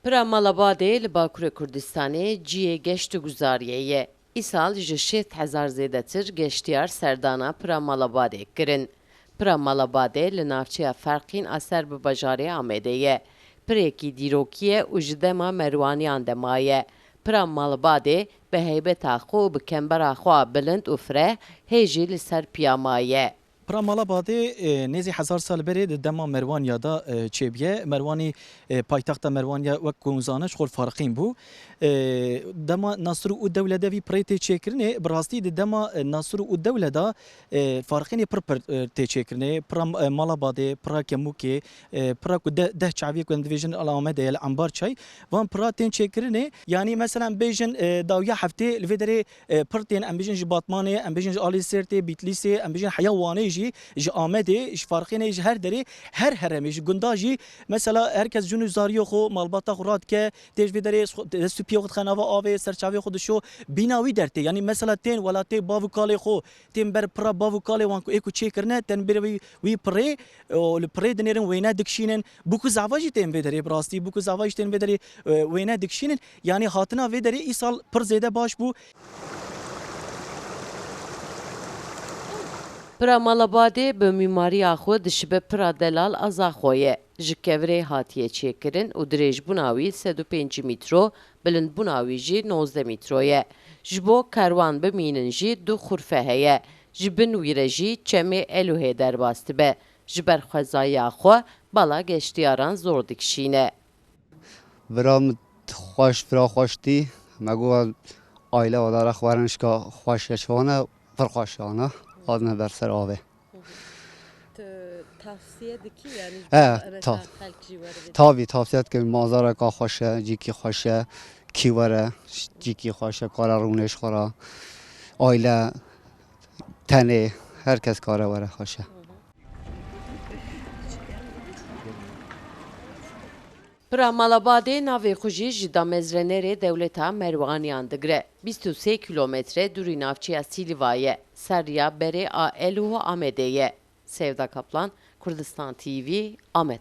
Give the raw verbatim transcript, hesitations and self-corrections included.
Pira Malabadê li Bakurê Kurdistanê cihê geşt û guzariyê ye. Îsal ji şêst hezar zêdetir geştiyar serdana Pira Malabadê kirin. Pira Malabadê li navçeya Ferqîn a ser bi bajarê Amedê ye. Pirekî dîrokî ye û ji dema Merwaniyan de maye. Pira Malabadê bi heybeta xwe û bi kembera xwe a bilind û fireh hê jî li ser piya maye. Pira Malabadê, e, nêzî hezar sal berê di dema Merwaniya de, e, çêbûye. Merwanî, e, paytexta Merwaniya wek ku hûn zanin ji xwe li Farqîn bû. E, dema Nasir û Dewle de vî pirê tê çêkirinê, bi rastî di dema, e, Nasir û Dewle de, e, Farqînê pir pir, e, tê çêkirinê. Pira, e, Malabadê, pira Kemûkê, e, pira ku de-, deh çaviyê ku em dibêjin li Amedê ye, li Embarçay. Van pira tên çêkirinê. Yanî mesela em bêjin, e, dawiya heftê li vê derê e, pir tên, em bijin ji Batmanê, em bijin ji alî Sêrtê, Bîtlîsê, em bijin heya Wanê jî, ji Amedê, ji Farqînê, ji her derê, her heremê, ji gunda jî, mesela her kes jin û zariyê xwe, malbata xwe radike, tê ji vê derê xwe, dest û piyê xwe dixe nava avê, ser çavê xwe dişo, bîna wî dertê. Yanî mesela tên welatê bav û kalê xwe, tên ber pira bav û kalê wan ku ê ku çêkirine, tên ber wî, wî pirê, û li pirê dinêrin wêne dikişînin. Bûk û zava jî tên vê derê, bi rastî bûk û zava jî tên vê derê, e, wêne dikişînin. Yanî hatina vê derê îsal pir zêde baş bû. Pira Malabadê bi mîmariya xwe dişibe pira delal a Zaxo ye. Ji kevirê hatiye çêkirin û dirêjbûna wî sed û pêncî mîtro, bilindbûna wî jî nozdeh mîtro ye. Ji bo kerwan bimînin jî du xurfe heye. Ji bin wî re jî çemê Eluhê derbas dibe. Ji ber xwezayiya xwe bala geştiyaran zor dikişîne. Vira min xweş, vira xweş dî. Me got, aile odara xwe werin şika xweş ye, şivan e, pir xweş e ana. Hatine ber ser avê. Tu tavsiye dikî, yanî He, mesela ta-, xelk jî were bê? Tabii, tavsiye dikim. Manzareka xweş e, cîkî xweş e, kî were, cîkî xweş e, kare rûnê ji xwe re. Aile, tenê, her kes kare were, xweş e. Pira Malabadê navê xwe jî ji damezrenerê dewleta Merwaniyan digire. Bîst û sê kîlometre dûrî navçeya Sîlîva ye. Ser riya berê a Elo û Amedê ye. Sevda Kaplan, Kurdistan T V, Amed.